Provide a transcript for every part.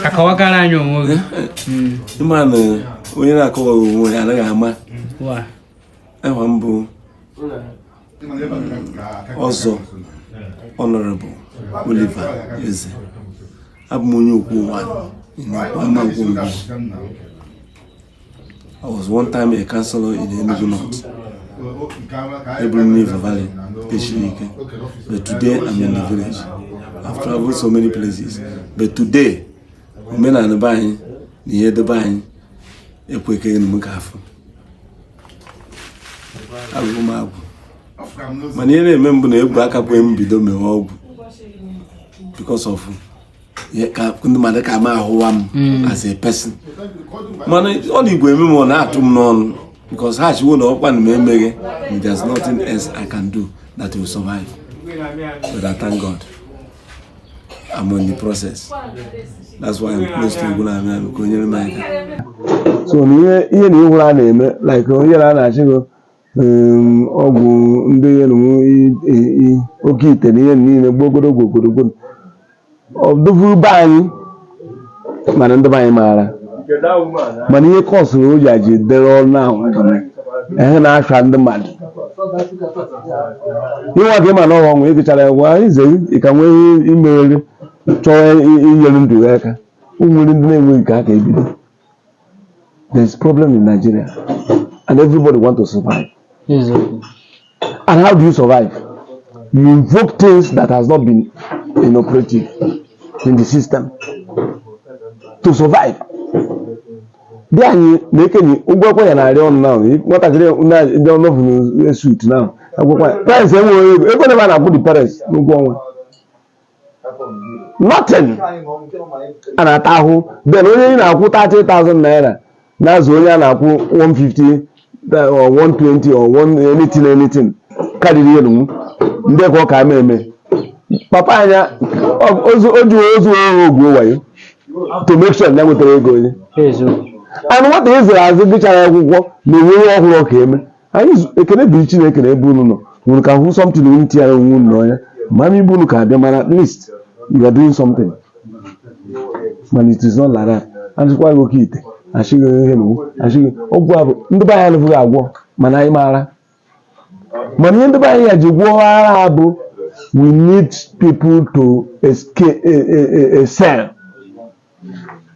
Akọwakara anyị onwe gị. Ịma na onye na-akọwaghị onwe ya anaghị ama. Wa. Aha m bụ Ọzọ Honorable Oliver Eze. Abụ m onye Okwu ụwa Amankwo Ngwu. I was one time a councillor in Enugu North, Eburu River Valley, Peshirike. But today I'm in the village. I've traveled so many places. But today, omenala be anyị na ihe debe anyị ekwekeghị m ka afọ. Agwụ m agwụ. Mana ihe na-eme mbụ na egwu aka kwe m bido mewe ọgwụ because of ihe ka ndị mmadụ ka ma ahụwa m as a person. Mana ọ na igwe eme m, ọ na-atụ m n'ọnụ because ha chiwo na ọkwa na m emeghe, there's nothing else I can do that will survive. But I thank God I'm in the process. That's why I'm close to Ugwu na Amị ka o nyere m aka. So na ihe ihe na ịhụrụ a na-eme, like onye na a na-achị gị ọgwụ ndị ihe na oke ite na ihe niile gbogoro gbogoro ọ dụvuru be anyị, mana ndị be anyị maara. Mana ihe kọsụrụ o ji aji dere ọnụ ahụ bụ na ehe na-achọ ndị mmadụ ịnwa ka ịma na ọghọ ọnwụ ịgụchara ya gwa ize ị ka nwee ihe imeghere chọọ inyere ndụ gị aka. O nwere ndị na-enweghị ka aka ebido. There is problem in Nigeria and everybody want to survive. Eziokwu. And how do you survive? You invoke things that has not been inoperative in the system to survive. Dị anyị na-ekenye ụgwọ ekwe ya na-arị ọnụ na nwatakịrị ndị ọnọfụ suit na akwụkwọ ya. Parents enweghị ego, ego na na-akwụ the parents n'ụgwọ ọnwa, nothing a na-ata ahụ. Then onye ị na-akwụ 30,000 naira na-azụ onye a na-akwụ 150 or 120 or 1 anything anything karịrị elu ndị ka ọ ka ama eme. Papa anya ozu oju ozu ogwu wayo to make sure na ya nwetara ego onye Eziokwu. And nwata ị zụrụ azụ gụchara akwụkwọ na-enwe ihe ọhụrụ ka eme anyị. Ekene dịrị Chineke na ebe unu nọ unu ka hụ something unu tinyere onwe unu n'ọnya ma ibu unu ka abịa, mana at least you are doing something. Mana it is not like that. Achịkwa gị oke ite, achịghị ihe n'owu, achịghị ọgwụ a bụ ndị be anyị anụghị agwọ, mana anyị maara. Mana ihe ndị be anyị ya ji gwọọ ara bụ we need people to escape, excel.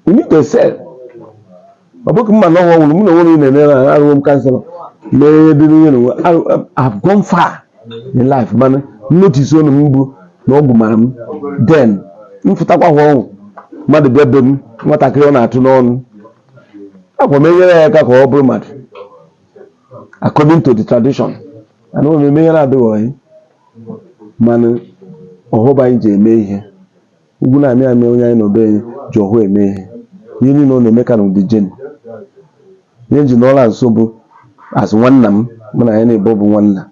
We need to excel. Ọ bụghị mma na ọhụrụ mụ na onwe m na-eme na arụwo m councillor, mee ihe dị n'ihe n'ụwa. I've gone far in life, mana notice onu m bụ na ọgwụ mara m. Then m fụtakwa hụ ọgwụ mmadụ bịa be m, nwatakịrị ọ na-atụ n'ọnụ akwa m enyere ya aka ka ọ bụrụ mmadụ according to the tradition. Ana m eme ihe na-adịghị ọyị, mana ọhụba anyị ji eme ihe ugwu na-amị amị. Onye anyị nọbe anyị ji ọhụ eme ihe, ihe niile ọ na-eme ka na ụdị jeni ihe nji n'ọla nso bụ as nwanna m, mụ na ya na-ebo bụ nwanna.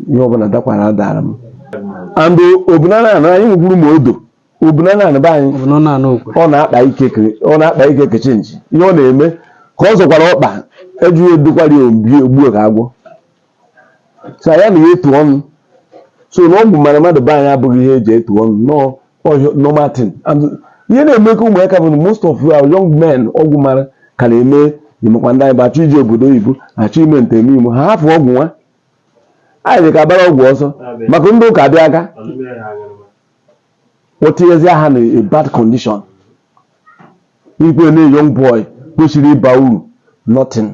Ihe ọbụla dakwara dara m and obunana na anyị nwekwuru ma odo obunana na be anyị. Ọ bụ na ọ na-anụ okwe. Ọ na-akpa ike kechenji ihe ọ na-eme ka ọ zọkwara ọkpa ejughị edokwara ya obi ogbuo ka agwọ so ya na ya etu ọnụ. So na ọgwụ mara mmadụ be anyị abụghị ihe eji etu ọnụ, no normal thing. And ihe na-eme ka ụmụaka bụ na most of our young men ọgwụ mara ka na-eme emekwa ndị anyị bụ achọ ije obodo oyibo, achọ ime nteme imo ha hapụ ọgwụ nwa anyị dị ka agbara ọgwụ ọsọ maka ndị ụka bịa aka o tinyezie ha na a bad condition. Ikwe na young boy kwesịrị ịba uru, nothing,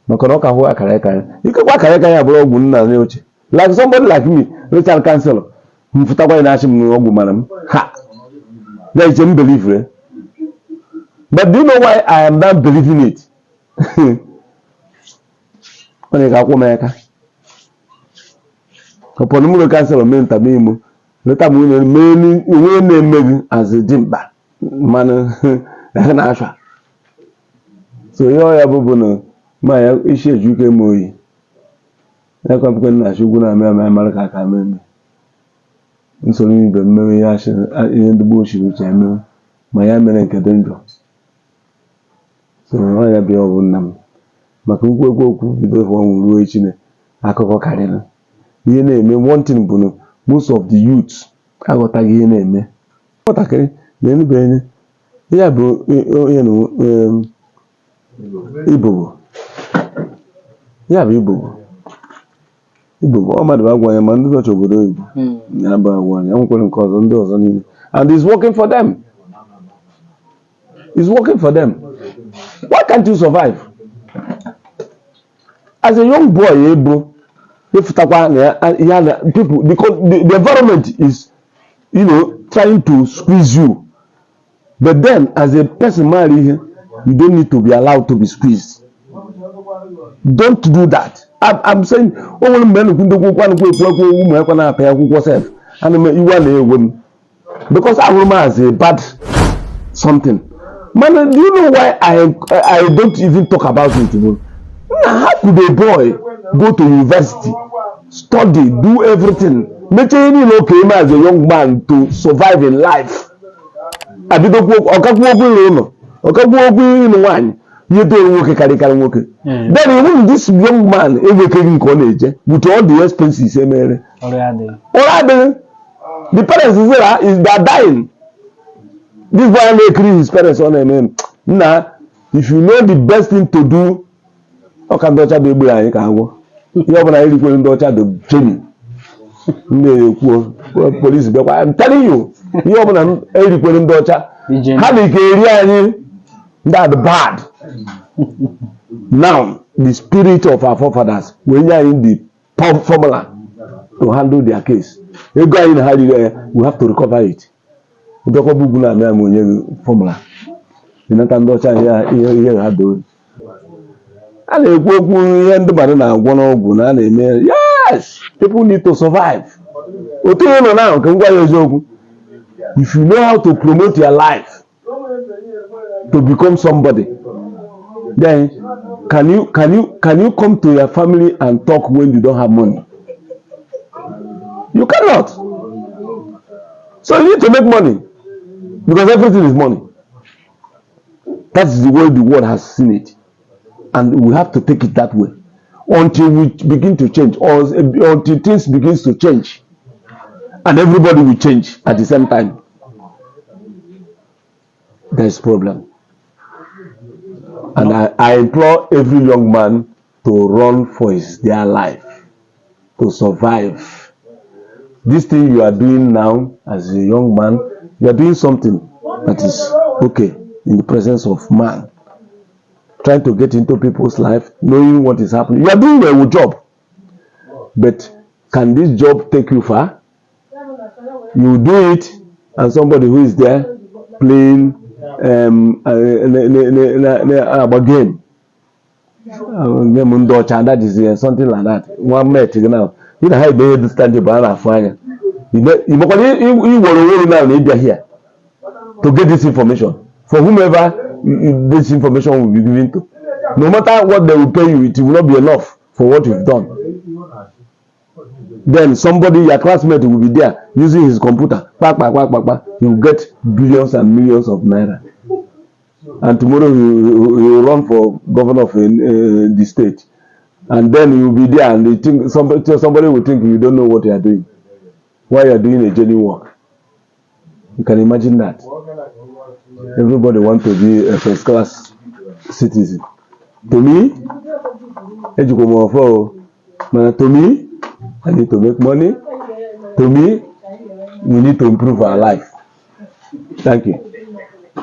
maka na ọ ka hụ akara aka ya. Ikekwe akara aka ya bụrụ ọgwụ nna ya ochie, like somebody like me, Richard Councillor, m fụtakwa ya na-achị m n'ọgwụ mara m ha ya iche m believe eh? But do you know why I am not believing it? Ọ na akwụ m aka ụfọdụ mụrụ councillor mee nta mee imo leta m nwunye mee onwe na-eme gị azụ dị mkpa, mana ya na-achọ. So ihe ọ ya bụ bụ na ma ya isi eju ike ma oyi ya kwapụkwa nna achọ ugwu na-amị amị mara ka aka mee eme nsoro ibe mmewe ihe achị ihe ndị gboo chiri uche emewe ma ya mere nke dị njọ. So ọ ya bịa ọ bụ nna m maka nkwu ekwu okwu bido ọnwụ ruo echi na akụkọ karịrị ihe na-eme. One thing bụ na most of the youths aghọtaghị ihe na-eme. Nwatakịrị na-enubeghị Ya bụ onye na ibobo, ya bụ ibobo, ibobo ọ mmadụ bụ agwa ya ma ndị nọchi obodo oyibo ya bụ agwa ya nwekwara nke ọzọ, ndị ọzọ niile, and it's working for them, it's working for them. Why can't you survive as a young boy? Ebo ịfụtakwa na ya na people, because the environment is trying to squeeze you. But then, as a person mara ihe, you don't need to be allowed to be squeezed. Don't do that. I'm saying, o nwere mgbe nnukwu ndị okwu anụkwu ekwu ekwu ụmụ ekwe na-apị akwụkwọ sef, ana m iwe na-ewe m because ahụrụ m as a bad something. Mana do you know why I don't even talk about it bụ na how could a boy go to university, study, do everything, mechaa ihe niile oke eme as a young man to survive in life, abidokwu ọkakwu okwu ịlụ ụlọ, ọkakwu okwu ịlụ nwaanyị, ihe toro nwoke karịkarị nwoke? Then even this young man enwekeghị nke ọ na-eje with all the expenses emere. Ọrụ ya adịghị. Ụra adịghị. The parents is there, is they are dying. This boy na-ekiri his parents, ọ na-eme nna. If you know the best thing to do, ọ ka ndị ọcha bụ egburu anyị ka agwọ. Ihe ọbụla anyị rikwere, ndị ọcha dị jeni ndị ekwuo polisi bịakwa. I'm telling you, ihe ọbụla erikwere ndị ọcha Ije. Ha dị ka eri anyị, ndị are bad. Now the spirit of our forefathers wee nye anyị the formula to handle their case. Ego anyị na ha riri ya, we have to recover it. Bịakwa bụ ugwu na-amị amị onye gị formula ịnata ndị ọcha ihe ihe ha doo. A na-ekwu okwu ihe ndị mmadụ na-agwọ n'ọgwụ na a na-eme. Yes, people need to survive. Otu ihe nọ na nke ngwa ya eziokwu, if you know how to promote your life to become somebody, then can you come to your family and talk when you don't have money? You cannot. So you need to make money, because everything is money. That's the way the world has seen it, and we have to take it that way until we begin to change, or until things begins to change and everybody will change at the same time. There is problem, and I implore every young man to run for his their life, to survive. This thing you are doing now as a young man, you are doing something that is okay in the presence of man, trying to get into people's life, knowing what is happening. You are doing a job, but can this job take you far? You do it, and somebody who is there playing agba game game ndị ọcha, that is something like that. Nwa mate gị now, ị na ha ebe ihe dị tangible a na-afụ anya. Ị makwara iwere onwe gị now na ịbịa here to get this information for whomever this information will be given to. No matter what they will pay you, it will not be enough for what you've done. Then somebody, your classmate, will be there using his computer, kpa kpa kpa kpa kpa, he will get billions and millions of naira, and tomorrow he will run for governor of the state, and then he will be there and they think somebody will think you don't know what you are doing, why you are doing a genuine work. You can imagine that everybody want to be a first class citizen. To me, ejikwa m ọfọ o, mana to me, I need to make money. To me, we need to improve our life. Thank you.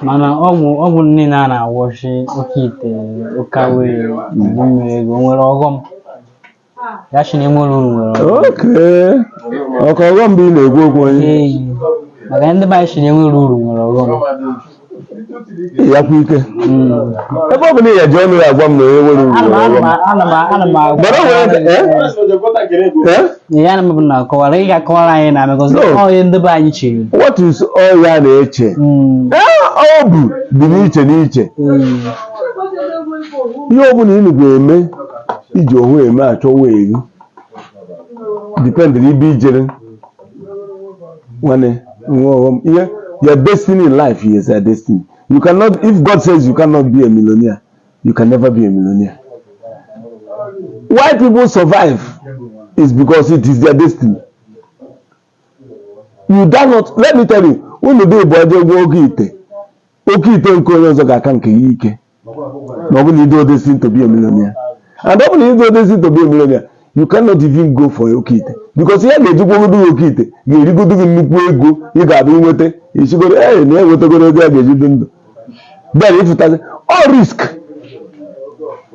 Mana ọgwụ niile a na-agwọchi, oke ite, oke awere, udu mmiri, ego nwere ọghọm ya shi na enwere uru, nwere ọghọm. Okay, ọka ọghọm bụ ị na-ekwu okwu onye. Ee, maka ndị be anyị shi na enwere uru, nwere ọghọm. Ya kwa ike. Ebe ọ bụ na ị ya ji ọnụ ya agwa m na onye nwere uru Ana m nwere ọghọm. ana m agwa. Mana o nwere eh? Eh? Ihe ana m bụ na akọwara, ị ga-akọwara anyị na because No. ọ ihe ndị be anyị chere. What is ọ ya na-eche? Ee, ọ bụ dị n'iche n'iche. Ihe ọ bụla ị nụkwa eme iji onwe eme achọwa eri depend n'ibe ijere nwanne nwe ọghọm. Ihe your destiny in life is your destiny. You cannot, if God says you cannot be a millionaire, you can never be a millionaire. Why people survive is because it is their destiny. You do not, let me tell you, unu dị bụ ọjọọ gwa oge ite. Oke ite nke onye ọzọ ga-aka nke ya ike na ọ bụrụ na ịdị destined to be a millionaire. And ọ bụrụ na ịdị destined to be a millionaire, you cannot even go for oke ite, because ihe ga-ejikwagodo gị oke ite ga-erigodo gị nnukwu ego. Ị ga-abịa inweta isigoro ee na enwetagoro ego a ga-eji dị ndụ, then ịfụtazi all risk.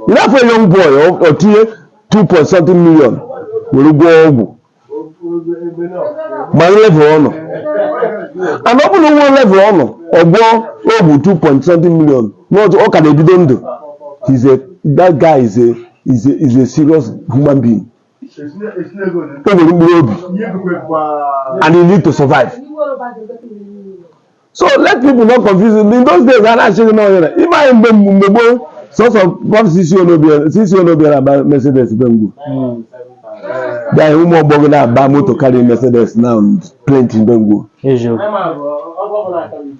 Ị na-afọ young boy, ọ tinye 2 point something million were gwọọ ọgwụ ma level ọ nọ. And ọ bụrụ na nwe level ọ nọ, ọ gwọọ ọgwụ 2 point something million n'otu, ọ ka na-ebido ndụ. He's a That guy is a serious human being. O nwere mkpụrụ obi and he need to survive. So let people not confuse him. In those days, a na-achị gị n'ọnya na ime anyị mgbe gboo, sọsọ pọp sisi onobi na-aba Mercedes be mgbu bịa anyị. Ụmụ ọgbọ gị na-aba moto karịa Mercedes now, plenty mgbe mgbu. Eziokwu.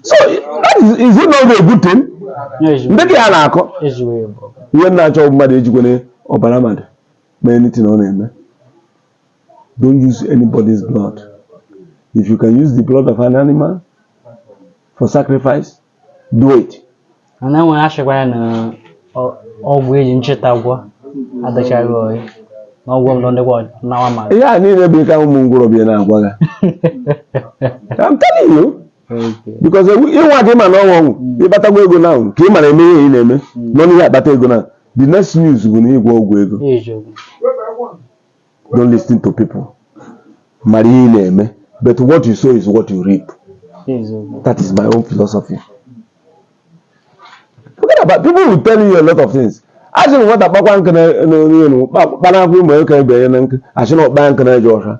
So that is it not a good thing? Eziokwu. Ndị ka ya na-akọ. Eziokwu bụ ihe m na-achọ bụ mmadụ ejikwana ọbara mmadụ mee anything ọ na-eme. Don't use anybody's blood. If you can use the blood of an animal for sacrifice, do it. Mana enwere achịkwa ya na ọgwụ eji nchịta gwọ adịchaghị oyi na ọgwụ ọbụla ndịkwa nawa mmadụ. Ihe a niile bụ ka ụmụ ngwụrọ bịa na-agwa gị. I'm telling you. Because ịnwa ka ị ma na ọnwụ ọnwụ ịkpatakwa ego na ka ị mara eme ihe ị na-eme nọ n'ihe akpata ego na the next news bụ na ịgwọ ọgwụ ego. Eziokwu. Don't listen to people. Mara ihe ị na-eme, but what you sow is what you reap. Eziokwu. That is my own philosophy. Forget about people will tell you a lot of things. Asị na nwata kpakwa nkụ n'elu kpanakwa ụmụ nwoke ebe ya na nkụ, asị na ọkpa nkụ na-eje ọha.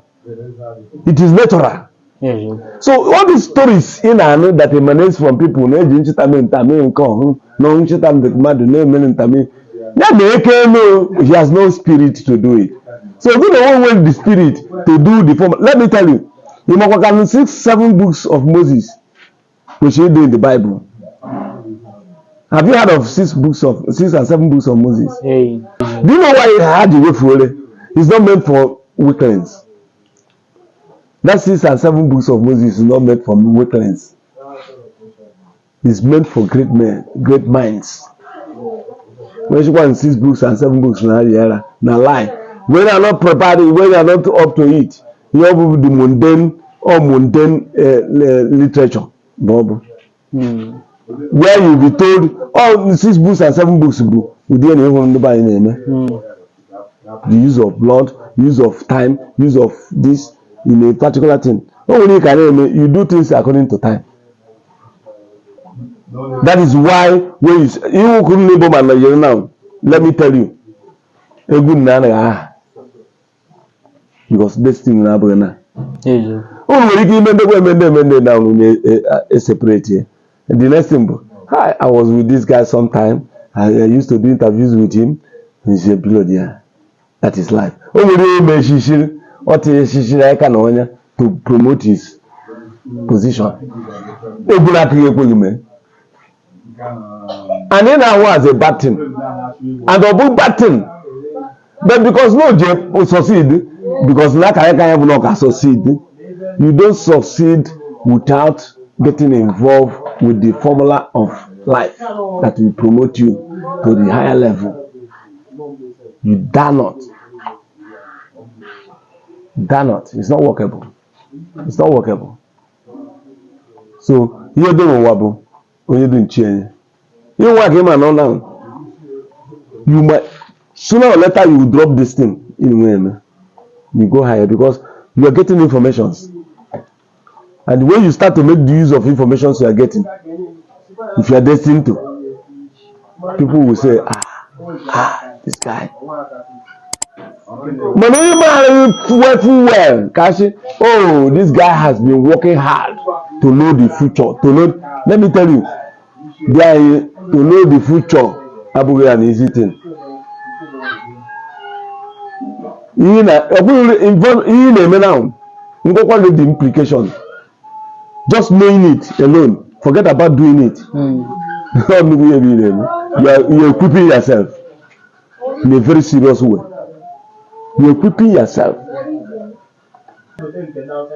It is natural. Eziokwu. So all these stories ị na-anụ that emanates from people na-eji nchịta mee nta mee nke ọhụụ na nchịta ndị mmadụ na-emere nta mee ya na eke elu, he has no spirit to do it. So gị na onwe nwere the spirit to do the form. Let me tell you, ị makwa ka six seven books of Moses kwesịrị ịdị in the Bible? Have you heard of six books of six and seven books of Moses? Ee. Do you know why ha ji wefuore? It's not meant for weaklings. That six and seven books of Moses is not meant for weaklings. It's meant for great men, great minds. When you want six books and seven books na yara na lie, when you are not prepared, when you are not up to it, you have the mundane or mundane literature bụ ọ bụ where you be told all six books and seven books bụ ụdị na ịhụrụ ndị be anyị na-eme. The use of blood, use of time, use of this in a particular thing. O nwere ike na-eme, you do things according to time. That is why when you ihe ukwu n'Igbo ma Nigeria now, let me tell you, egwu nna anaghị aha because this thing na-abụghị na Eziokwu. Unu nwere ike ime ndekwa eme ndị eme ndị na unu na-eseparate ya. The next thing bụ, hi, I was with this guy sometime. I used to do interviews with him. He's a billionaire. That is life. O nwere ihe ime eshishiri, ọ tinye eshishiri aka na ọnya to promote his position. Egwu na-akụghị ekweghị mee and ị na-ahụ as a bad thing, and ọ bụ bad thing, but because no je succeed, because na akara aka ya bụ na ọ ka succeed. You don't succeed without getting involved with the formula of life that will promote you to the higher level. You dare not, dare not. It's not workable, it's not workable. So ihe dị n'ụwa bụ onye dị nchi enye ihe nwa ka ị ma nọ now. You might sooner or later, you will drop this thing in nwe eme, you go higher because you are getting informations. And when you start to make the use of informations you are getting, if you are destined to, people will say, "Ah, ah, this guy." Mana onye maara well well ka asị, "Oh, this guy has been working hard to know the future." To know, let me tell you, bịa, to know the future abụghị an easy thing. Ihe na ọ bụghị ihe ị na-eme now, ngwakwa gị the implication. Just knowing it alone, forget about doing it. Ọ nnukwu ihe bụ ị na-eme. You are equipping yourself in a very serious way. You are equipping yourself.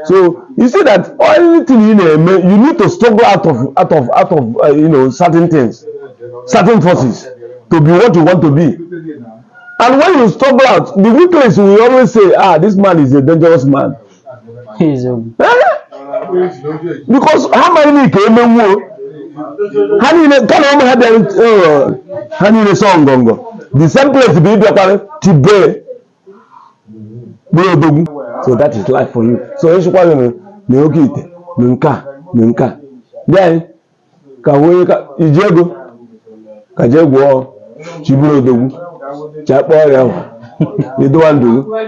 So you see that anything ị na-eme, you need to struggle out of certain things, certain forces, to be what you want to be. And when you struggle out, the weaklings will always say, "Ah, this man is a dangerous man." Eziokwu. Eh? Because ha maghị ka emenwuo ha niile ka na ụmụ ha bịara, ha niile sọ ngọngọ. The same place bụ ịbịakwara tibe bụrụ odogwu. So that is life for you. So ịchịkwa gị na oke ite na nke a na nke a bịa anyị ka wee ka iji ego ka jee gwọọ chi bụrụ odogwu, chee kpọọ ya ịdụwa ndụ gị.